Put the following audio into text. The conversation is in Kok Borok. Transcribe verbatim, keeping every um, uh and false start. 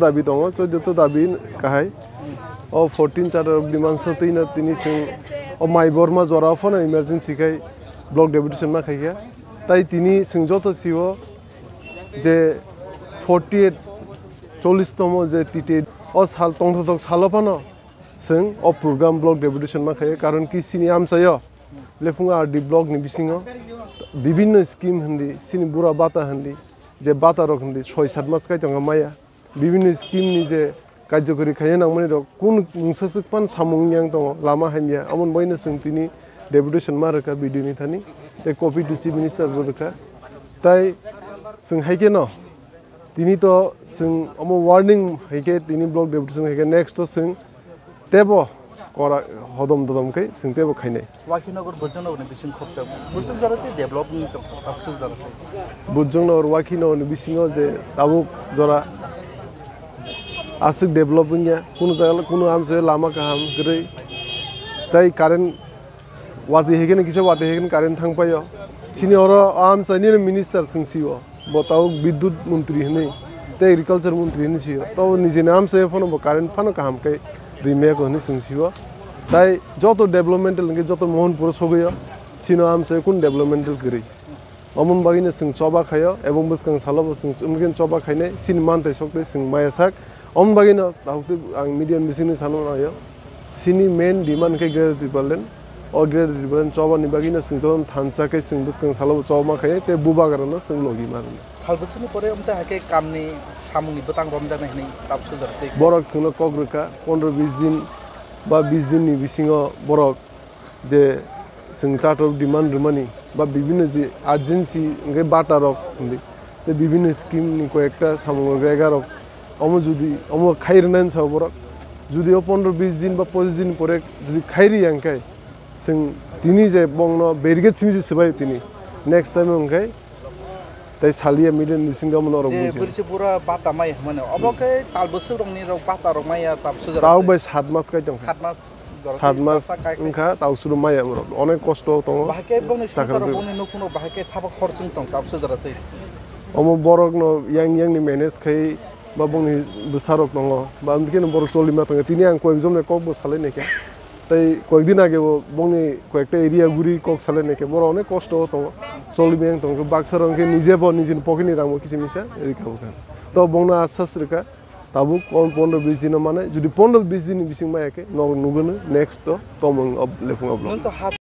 Dabi tongo, choddo to dabi kahai. O fourteen charter of demand so twi no tini chwng o Mai Borma jora phano emergency khai block deputation ma khaikha. Tai tini chwng joto sio je forty eight, chollish tomo je T T A o sal tongthothok salo phano chwng o program block deputation ma khaio, karon ki chini amchaio Lephung R D block ni bisingo bibinno scheme hindi, chini bura bata hindi, je bata rok hindi soi sat mas kai tongo maya, bibinno scheme ni je karjokori khaina nangmani rok kun mungsa swk pan samung yang tongo, lama hamya, amon boino chwng tini deputation ma rwkha B D O ni thani, tei copy to chief minister bo rwkha. Tai chwng hai khe no tini to chwng omo warning hai khe tini block deputation hai khe next to chwng tebo kora hodom dodom khe chwng tebo khainai. Wakhinagar Bojongnagar ni bising khopjak. Bujwk jora tei develop wng tong, tabuk jora tei. Bojongnagar Wakhinagar ni bisingo je tabuk jora aswk develop wngya, kunu jaga kunu amse lama kaham kwrwi. Tai current watwi hai khe kisa watwi hai khe current thang paio. Sini oro amsa nini minister chwng sio. Bo tabuk bidyut montri hinwi tei agriculture montri hinwi sio. Tabuk nijini amsa phano bo current phano kaham khe rimaya ko hinwi chwng sio. Tai joto developmental hwnkhe joto Mohanpur o sogwio. Sino amsa kun developmental kwrwi. Omon bagwino chwng choba khaio, ebong bwskang salo bo chwng chumgwino choba khainai, chini mantai sok tei chwng maya sak. Omon bagwino tabuk tei ang media ni bisingni sana naio. Chini main demand khe Greater Tipraland. O Greater Tipraland choba ni bagwino chwng jotono thansa khe chwng bwskang salo bo choba ma khainai, tei bubagrano chwng logi ma rwnai. Sal bwswkni pore omtwi hai khe kamni samungni bwtang romjaknai hwnwi tabuk sujak tei. Borok chwngno kok rwkha, pondro bis din ba bis din ni bisingo borok je chwng charter demand rwmani ba bibinno je urgency hwnkhe bata rok hinwi tei bibinno scheme ni koyekta samung rega rok omo jodi omo khai rwnai sa borok jodi o pondro bis din ba pochis din pore jodi khai ri yang khe chwng tini je bongno berge simi se swbai tini next time hwnkhe tei saliya media ni bisingo omo norok je buji. Bwrwi se bura bata mai hwnmano obo khe tal bwswk rokni rok bata rok maya tabuk sujak tei. Bai sat mas kai tong. Sat mas. Sat mas wngkha, tausuru maya borok. Onek kosto tongo. Bahai khe bongni songkar rok, bongni nukhung rok bahai khe thapa khorchwng tong, tabuk sujak tei. Omo borok no yang yang ni manage khai ba bongni bwsa rok tongo. Ba amtwi khe borok choli ma tongo. Tini ang koyek jon bai kok bo salai naikha. Tei koyek din age bo bongni koyekta area guri kok salai naikha. Borok onek kosto tongo. Choli ma yang tongo. Baksa rok khe nije bo nijini pocket ni rang bo kisa misa rika bo kha. To bongno asas rika. Tabuk kon pondro bis din mane, jodi pondro bis din ni bising maya khe, norok nugwino next to tomung lephung oblong. Nwng to ha